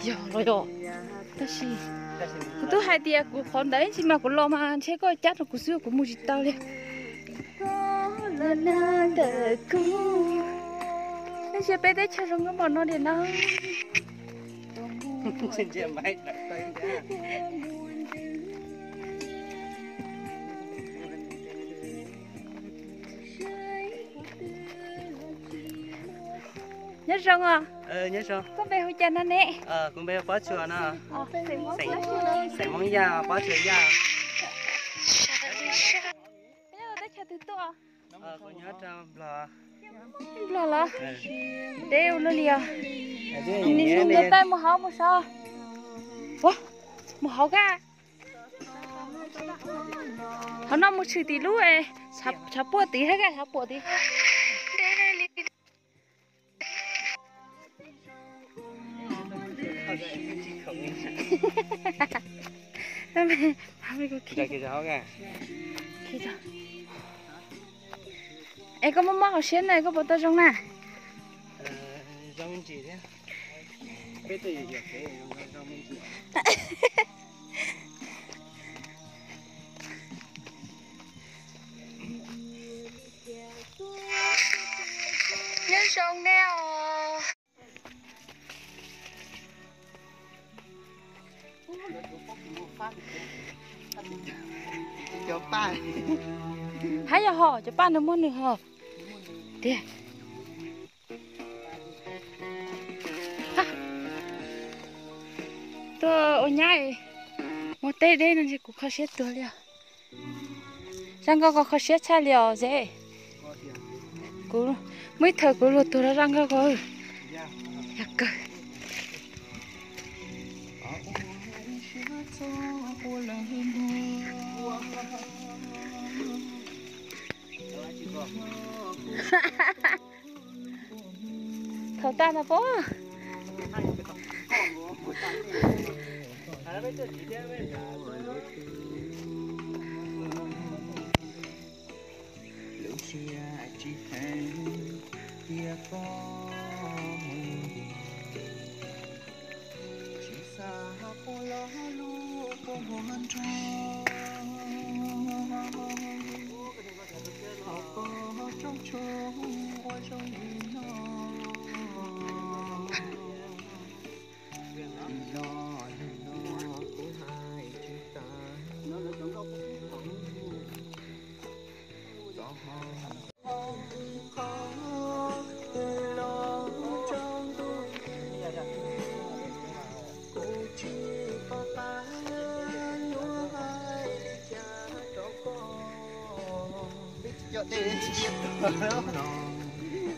Yog los yog, tab sis kuv twb hais tias kuv qhov ntawd ib ntsis mas kuv los mas ntshe koj cab rau kuv xwb kuv mus tsis tau li. Tab sis peb teb chaws zoo nkauj npaum no li no. Nyob zoo os. Koj npe hu cas no ne? Kuv npe Pob Tsuas no. Xeem Hmoob Yaj, Pob Tsuas Yaj. Nyob teb chaws twg tuaj? Kuv nyob rau Nplog. Nplog los? Deb ua luaj li os. Nws taij mus hauv mus saud. Ua, mus hauv kaj. Qhov no mus tshwm tim lub tshav puam tid thiab kaj, tshav puam tid. Es koj muaj mob hauv siab na, koj puas tau zoo na? Nyob zoo nej os. Hab yog ho cov paj no muaj nws ho tiag. Tuaj ua nyab, muaj teb deb no ntshe kuv kho siab tuag li os. Zaj nkauj ko kho siab tshaj li os Zeb. Kuv muaj ib thaum kuv luag tuag rau zaj nkauj ko. Yog kawg. Thaum tag ntag pob.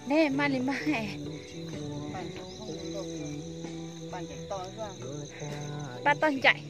Nej maj li maj. Paj toj ncaim.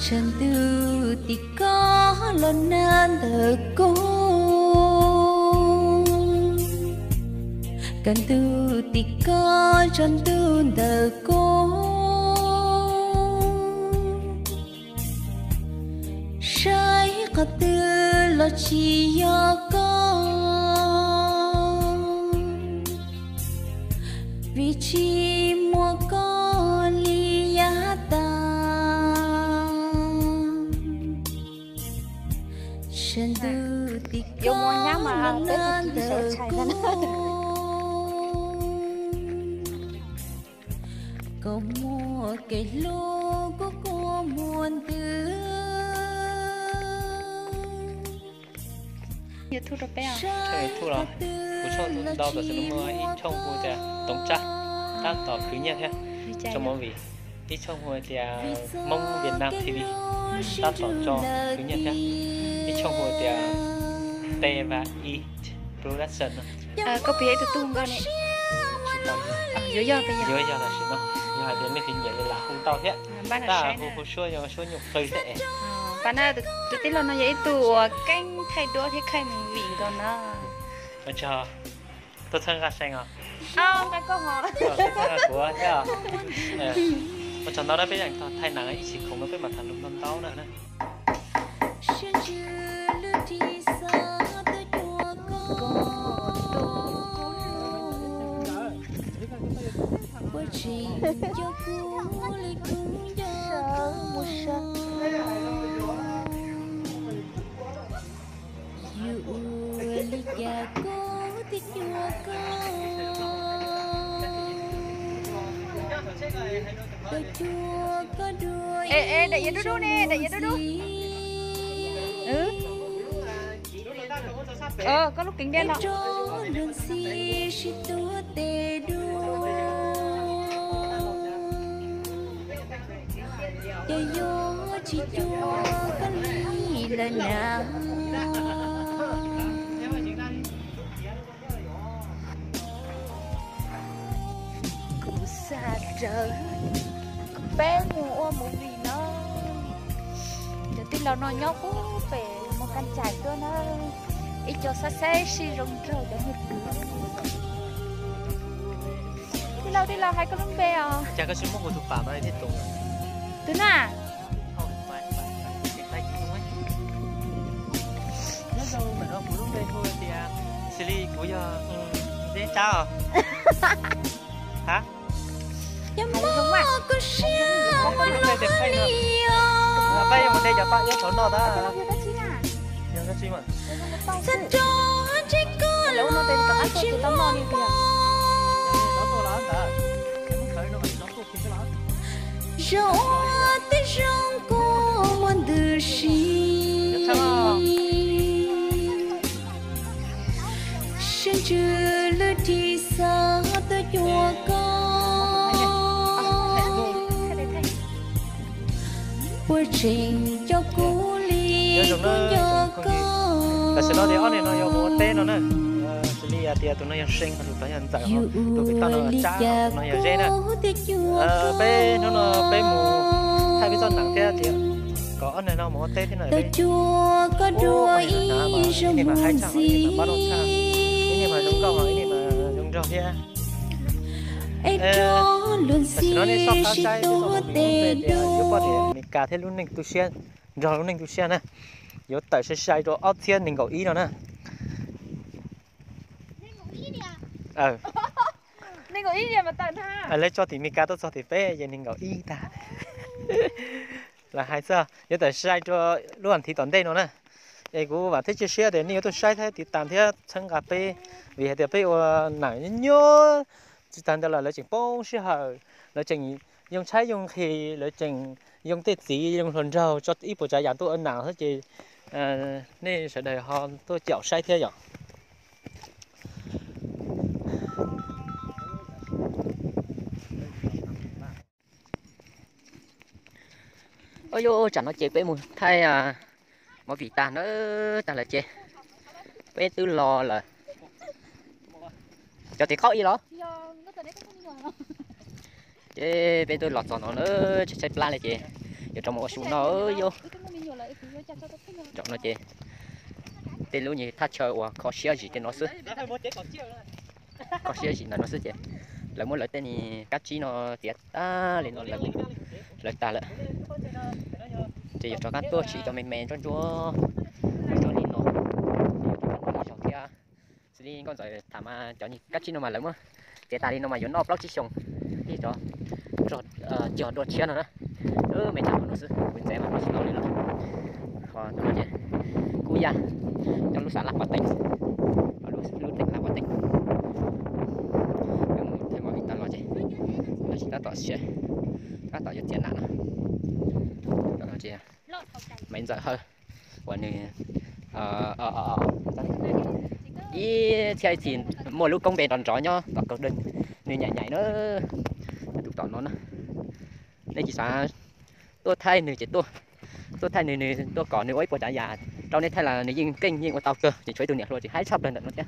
Tshav ntuj tim koj los nag ntawm koj, kaj ntug tim koj tsaus ntuj ntawm koj. Saib Qhov twg los tsis yog koj, vim tsis muaj koj li yav tas. Sab ntuj tim koj los nag ntawm kuv, koj muaj kev hlub kuj kua muag ntws. YouTube rau peb os. Tshooj YouTube los kuv tshooj ntau tam sim no muaj ib tshooj hu tias Toov Tsab, tab tom khwv nyiaj thiab tso movie. Ib tshooj hu tias Hmoob Vietnam T V, tab tom tso khwv nyiaj thiab. Ib tshooj hu tias T V E Production no. Koj piav ib tug tug nkaus ne. Yuav yog, yuav yog tam sim no, yog hais tias nej nyiam li lam hu tau thiab. Tab hu hu suab yog suab nyuj qw thiab es. Pas na, tus tij laug no yog ib tug uas keeb thaij duab thiab thaij movie nkaus na. Tuaj txhawb nqa Seej os. Nqa koj ho. Txhawb nqa kuv thiab os. Ua tsaug ntau na, peb yeej tau thaij neeb ib chim khoom no peb mam tham lus ntau ntau na. Yuav ua li cas kuv thiaj cuag koj, tau cuag koj dua ib zaug ntxiv. Koj lub kev ntiab no. Sib tuav tes dua, ces yuav tsis cuag koj li lawm na. Kuv xav rawv peb mus ua movie no. Cov tij laug no nyob puag pem Moos Kas Tsaim tuaj na, ib co xab xeb sib zoo nraug cov niag kwv. Tij laug, tij laug, hais koj lub npe os. Cas koj tsis muab kuv tus pam no thiaj tus? Tus na? Nyob zoo, ntawm no kuv lub npe hu tias Xis Lis, kuv yog Zeb Tsab os. Ha? Yog muaj koj siab ua li os. Peb yuav mus de cov paj iab saum no tab. Yog koj tsis mas. Txog rau ntsej koj los tsis muaj. Zoo ua tib zoo kua muag ntws si. Sab ntsws lub ris xav tuaj cuag koj, puas tseem nco kuv li kuv nco koj? Tam sim no tias ob niag no yog mus ua teb no na. Xws li tias tus no yog See, tus tod yog Ntxawm, tus pem toj no Tsab, tus no yog Zeb na. Peb hnub no peb mus thaij peb txoj nees thiab tias kom ob niag no mus ua teb thiab na. Tau cuag koj dua ib zaug mus ntxiv. Ib niag mas zoo nkauj, ib niag mas zoo nraug thiab. Es rov luag ntxhi sib tuav tes dua. Yuav poj niam Mes Kas thiab lub neej tu siab, nrog lub neej tu siab na. Yuav tawm sai sai rau ob txhiab nees nkaum ib no na. Lawv tso tim Mes Kas tuaj txog tim peb ces nees nkaum ib tag. Lawv hais xwb, yuav tawm sai rau lub vas thiv tom ntej no na. Es kuv vam thiab cia siab tias nej yuav tuaj saib thiab tiv tas thiab txhawb nqa peb, vim hais tias peb ua neem nyob nyob tsis tag ntawd los lawv tseem poob sij hawm, lawv tseem yoo tshaib yoo nqhis, lawv tseem yoo tej txiv yoo hluas nraug tso ib puas tsav yam tuaj ua neem xwb ces nej sawv daws ho tuaj caum saib thiab yom. Ua yuav tsam no ces peb mus thaij movie tag na, tag lawm ces peb twb los lawm. Cov tim qaub ib los? Ces peb twb los txog no na, tshaib tshaib plab li ces yuav rov mus ua su no yom. Zaum no ces tej lub nyuag thaj chaw uas kho siab zim tej no xwb. Kho siab zim ntawm no xwb ces lawv muab lawv tej niag kab tsib no txiav tag li no lawm, lawv tas lawm. Ces yuav rov qab tuaj tsim cov me me ntsuab ntsuab, ntsuab li no, ces yuav rov qab noj ib zaug thiab. Xws li nkauj ntxawm tham mas cov kab tsib no mas lawv muab txiav tas li no mas yuav noj plaub tsib xyoos, thiaj tso, cog dua tshiab no na. Me tsam no xwb kuv ntxeev mas tsis tau li lawm. Ho no ces kuj yaj nyob lub xav Laj Pov Teeb, lub teem Laj Pov Teeb. Yuav mus thaij mov ib tag los ces lawv tsis tab tom siav, tab tom yuav txiav nas no. Maiv Ntxawm Hawj uas nws ib txhiab ib txhis muaj lub koob npe nrov nrov nyob tom kaum dej, nws nyaim nyaim na. Tus tom no na, nej tsis xav tuaj thaij nws ces tuaj, tuaj thaij nws, nws tuaj kom nws ua ib puas tsav yam rau nej thaij los nws yeej keej yeej ua tau kawg, ces tshuav ib tug niam hluas tsis haib tshaj plaws ntawm no thiab.